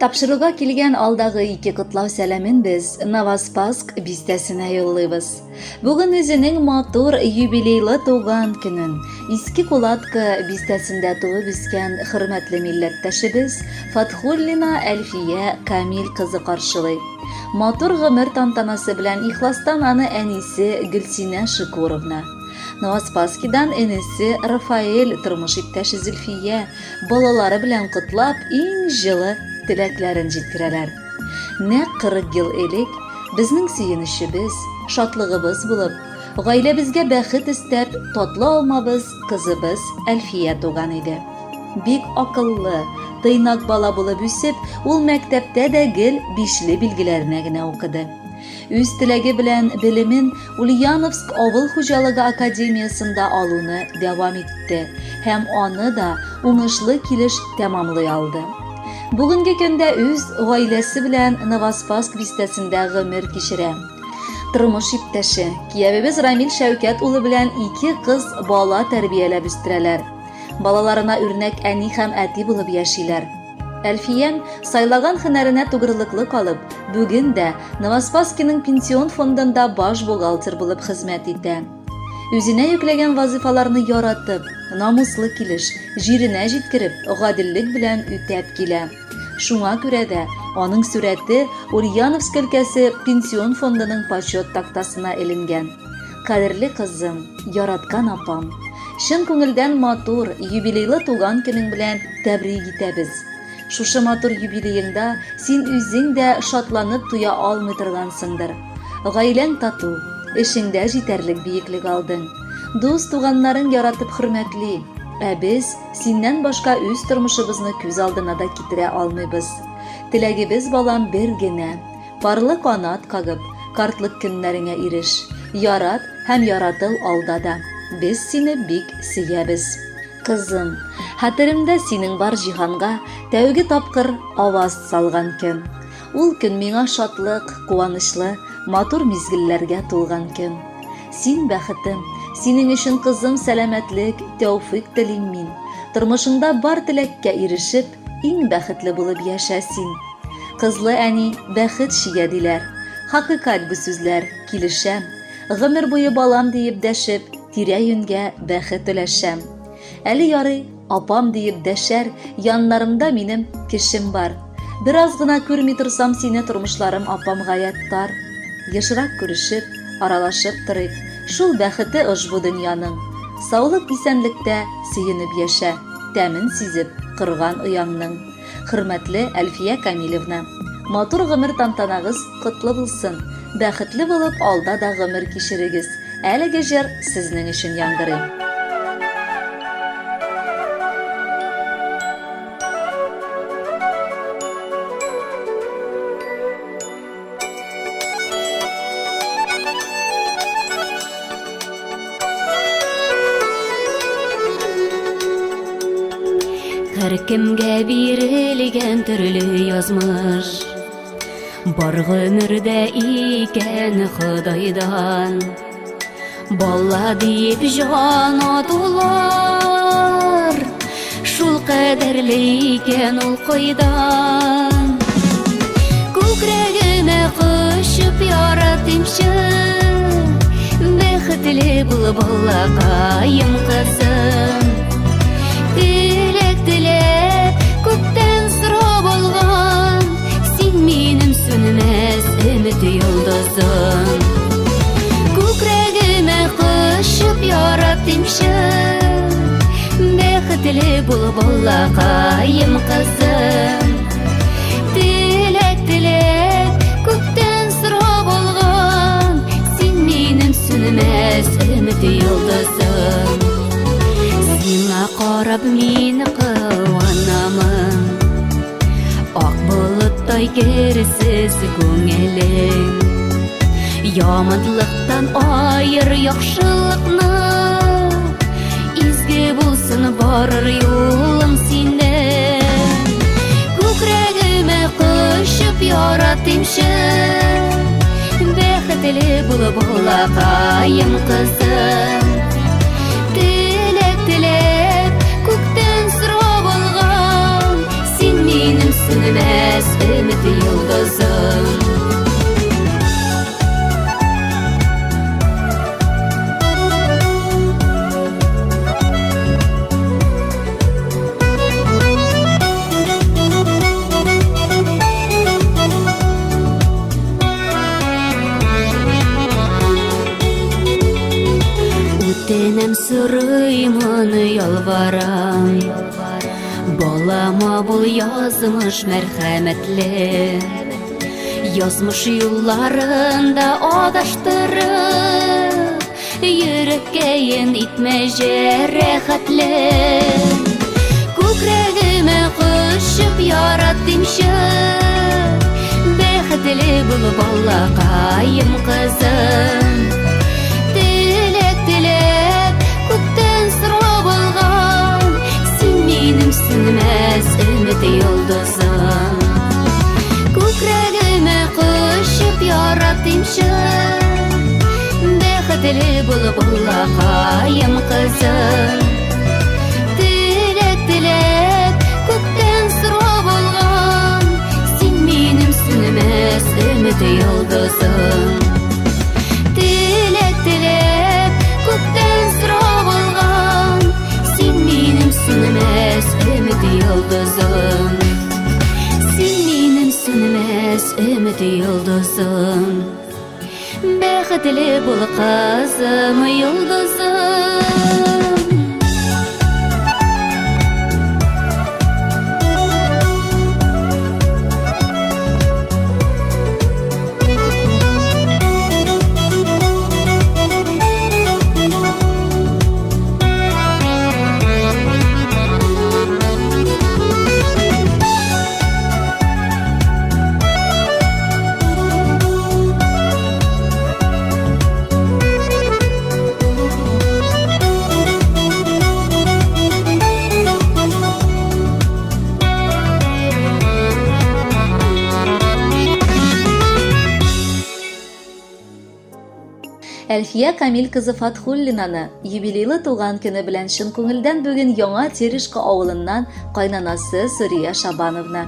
Тапшыруга килгән алдагы ике котлау сәламен без Новоспасск бистәсенә юллыйбыз. Бүген үзенең матур юбилейлы туган көнен Иске Кулатка бистәсендә туып үскән хөрмәтле милләттәшебез Фатхуллина Әлфия Камил кызы каршылый. Матур гомер тантанасы белән ихластан аны әнисе Гөлсинә Шикуровна, Новоспасскидан энесе Рафаэль тормыш иптәше Зөлфия, балалары белән котлап, иң җылы теләкләрен җиткерәләр. Нәкъ 40 ел элек безнең сөенечебез, шатлыгыбыз булып, гаиләбезгә бәхет өстәп, татлы алмабыз, кызыбыз Әлфия туган иде. Бик акыллы, тыйнак бала булып үсеп, ул мәктәптә дә гел бишле билгеләренә генә укыды. Үз теләге белән белемен Ульяновск авыл хуҗалыгы академиясендә алуны дәвам итте һәм аны да уңышлы килеш тәмамлый алды. Бүгенге көндә үз гаиләсе белән Новоспасск бистәсендә гомер кичерә. Тормыш иптәше, киявебез Рамил Шәүкәт улы белән ике кыз бала тәрбияләп үстерәләр. Балаларына үрнәк әни һәм әти булып яшиләр. Әлфиям, сайлаган һөнәренә тугрылыклы калып, бүген дә Новоспасскиның пенсион фондында баш бухгалтер булып хезмәт итә. Үзенә йөкләгән вазыйфаларны яратып, намуслы килеш, җиренә җиткереп, гаделлек белән үтәп килә. Шуңа күрә дә аның сурәте Ульяновск өлкәсе пенсион фондының почет тактасына эленгән. Кадерле кызым, яраткан апам, чын күңелдән матур, юбилейлы туган көнең белән тәбрик итәбез. Шушы матур юбилееңда син үзең дә шатланып туя алмый торгансыңдыр. Гаиләң тату, эшеңдә җитәрлек биеклек алдың. Дус туганнарың яратып хөрмәтли. Ә без синнән башка үз тормышыбызны күз алдына да китерә алмыйбыз. Теләгебез, балам, бер генә. Парлы канат кагып, картлык көннәреңә иреш. Ярат һәм яратыл алда да. Без сине бик сөябез. Кызым, хәтеремдә синең бар җиһанга тәүге тапкыр аваз салган көн. Ул көн миңа шатлык, куанычлы, матур мизгелләргә тулган көн. Син бәхетем, синең өчен кызым сәламәтлек, тәүфыйк телим мин. Тормышыңда бар теләккә ирешеп, Иң бәхетле булып яшә син. Кызлы әни бәхет чигә диләр. Хакыйкать бу сүзләр, килешәм. Гомер буе балам диеп дәшеп, тирә-юньгә бәхет өләшәм. Әле ярый, апам диеп дәшәр, яннарымда минем кешем бар. Бераз гына күрми торсам сине тормышларым апам гаять тар. Ешрак күрешеп, аралашып торыйк, шул бәхете ошбу дөньяның. Саулык-исәнлектә сөенеп яшә. Тәмен сизеп, корган ояңның. Хөрмәтле Әлфия Камилевна! Матур гомер тантанагыз котлы булсын! Бәхетле булып алда да гомер кичерегез! Әлеге җыр сезнең өчен яңгырый. Һәркемгә бирелгән төрле язмыш Бар гомердә икән Ходайдан Бала диеп җан атулар Шул кадәрле икән ул кайдан Күкрәгемә кочып яратыймчы Бәхетле бул балакаем кызым Теләк теләп күктән сорап алган Син минем сүнмәс өмет йолдызым Күкрәгемә кочып яратыймчы Бәхетле бул балакаем кызым Теләк теләп күктән сорап алган Син минем сүнмәс өмет йолдызым Сиңа карап мин куанамын Ак болыттай керсез күңелең Яманлыктан аер яхшылыкны Изге булсын барыр юлың синең Күкрәгемә кочып яратыймчы Бәхетле бул балакаем кызым Теләк теләп күктән сорап алган Син минем сүнмәс бул, язмыш мәрхәмәтле. Язмыш юлларында адаштырып, йөрәккәен итмә җәрәхәтле. Күкрәгемә кочып яратыймчы, бәхетле бул, балакаем, кызым. Теләк теләп, күктән сорап алган, син минем сүнмәс өмет йолдызым. Күкрәгемә кочып яратыймчы, бәхетле бул, балакаем, кызым. Теләк теләп, күктән сорап алган, син минем сүнмәс өмет йолдызым. Теләк теләп, күктән сорап алган, син минем сүнмәс өмет йолдызым. Син минем сүнмәс өмет йолдызым. Бәхетле бул, кызым, йолдызым. Әлфия Камил кызы Фатхуллинаны юбилейлы туган көне белән чын күңелдән бүген Яңа Терешка авылыннан кайнанасы Сурия Шабановна,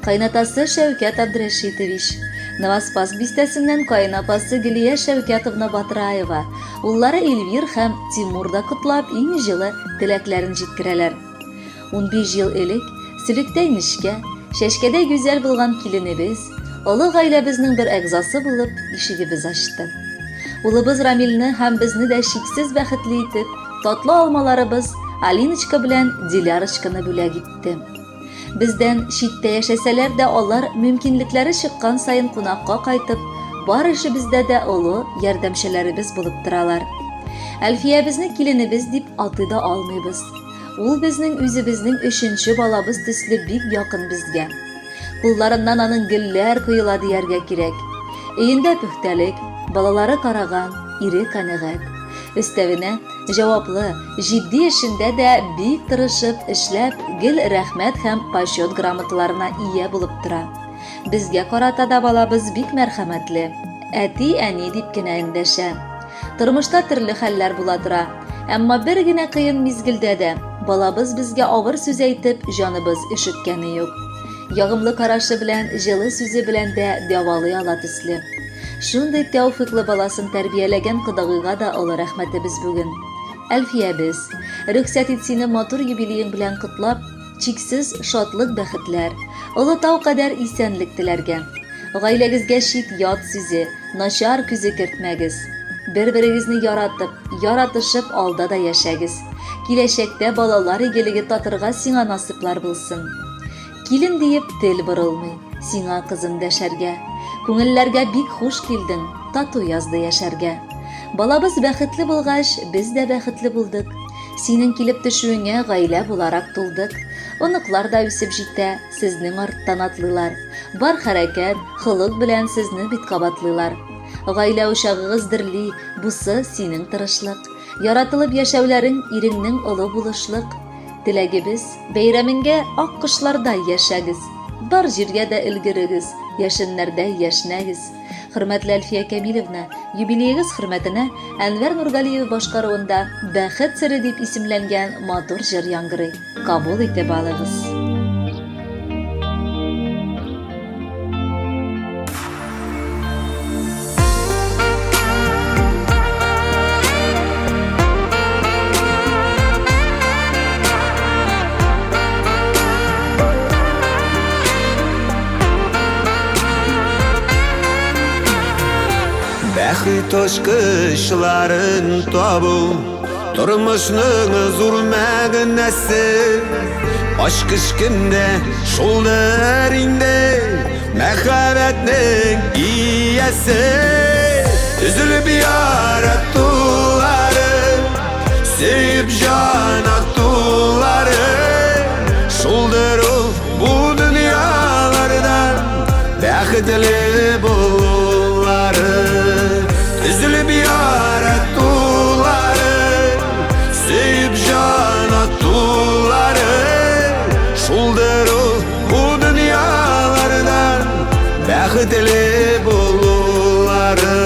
кайнатасы Шәүкәт Абдрәшитович, Новоспасск бистәсеннән каенапасы Гөлия Шәүкәтовна Батраева, уллары Эльвир һәм Тимур да котлап иң җылы теләкләрен җиткерәләр. 15 ел элек сөлектәй нечкә, чәчкәдәй гүзәл булган киленебез, олы гаиләбезнең бер әгъзасы булып, ишегебез ачты. Улыбыз Рамилне һәм безне дә чиксез бәхетле итеп, татлы алмаларыбыз Алиночка белән Дилярочканы бүләк итте. Бездән читтә яшәсәләр дә, алар мөмкинлекләре чыккан саен кунакка кайтып, бар эшебездә дә олы ярдәмчеләребез булып торалар. Әлфиябезне киленебез дип атый да алмыйбыз. Ул безнең үзебезнең өченче балабыз төсле бик якын безгә. Кулларыннан аның гөлләр коела дияргә кирәк. Өендә пөхтәлек, балалары караган, ире канәгать. Өстәвенә, җаваплы, җитди эшендә дә бик тырышып эшләп, гел рәхмәт һәм почет грамоталарына ия булып тора. Безгә карата да балабыз бик мәрхәмәтле. Әти-әни дип кенә эндәшә. Тормышта төрле хәлләр була тора. Әмма бер генә кыен мизгелдә дә балабыз безгә авыр сүз әйтеп, җаныбыз өшеткәне юк. Ягымлы карашы белән, җылы сүзе белән дә дәвалый ала төсле. Шундый тәүфыйклы баласын тәрбияләгән кодагыйга да олы рәхмәтебез бүген. Әлфиябез, рөхсәт ит сине матур юбилеең белән котлап, чиксез шатлык-бәхетләр, олы тау кадәр исәнлек теләргә. Гаиләгезгә чит-ят сүзе, начар күзе кертмәгез. Бер-берегезне яратып, яратышып алда да яшәгез. Киләчәктә балалар игелеге татырга сиңа насыйплар булсын. Килен диеп тел борылмый, сиңа кызым дәшәргә. Күңелләргә бик хуш килдең, тату язды яшәргә. Балабыз бәхетле булгач, без дә бәхетле булдык. Синең килеп төшүеңә гаилә буларак тулдык. Оныклар да үсеп җитә, сезнең арттан атлыйлар. Бар хәрәкәт, холык белән сезне бит кабатлыйлар. Гаилә учагыгыз дөрли, бусы синең тырышлык. Яратылып яшәүләрең иреңнең олы булышлык. Теләгебез, бәйрәмеңгә ак кошлардай яшәгез, бар җиргә дә өлгерегез, яшеннәрдәй яшьнәгез. Хөрмәтле Әлфия Кәмилевна, юбилеегыз хөрмәтенә Әнвәр Нургалиев башкаруында Бәхет сере дип исемләнгән матур җыр яңгырый. Кабул итеп алыгыз. Бәхет ачкычларын табу Тормышның зур мәгънәсе. Ачкыч кемдә, шулдыр инде Мәхәббәтнең иясе. Өзелеп яратулары, сөеп җан атулары, шулдыр ул бу дөньяларда бәхетле булулары. Өзелеп яратулары, сөеп җан атулары, шулдыр ул бу дөньяларда бәхетле булулары.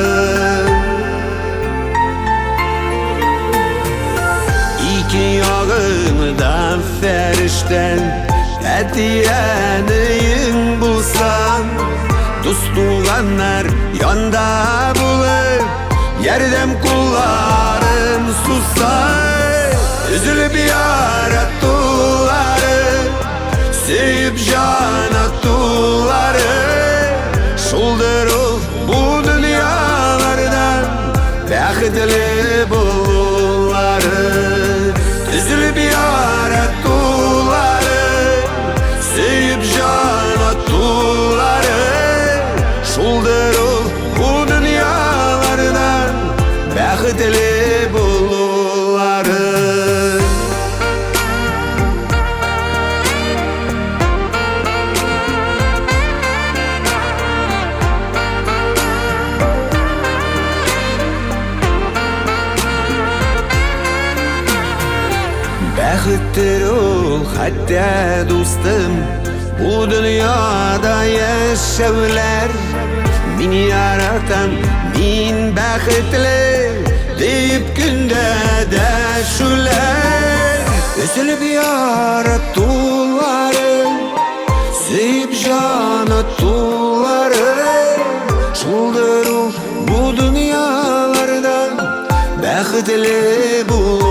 Ике ягыңда фәрештән, әти-әниең булса, дус туганнар янда булып, ярдәм кулларын сузса, өзелеп яратулары, сөеп җан атулары, шулдыр ул бу дөньяларда бәхетле булулары. Өзелеп яратулары, сөеп җан атулары, шулдыр ул бу дөньяларда бәхетле булулары. Бәхеттер ул хәтта, дустым, бу дөньяда яшәүләр. Мин яратам, мин бәхетле дип көндә дәшүләр. Өзелеп яратулары, сөеп җан атулары, шулдыр ул бу дөньяларда бәхетле булулары.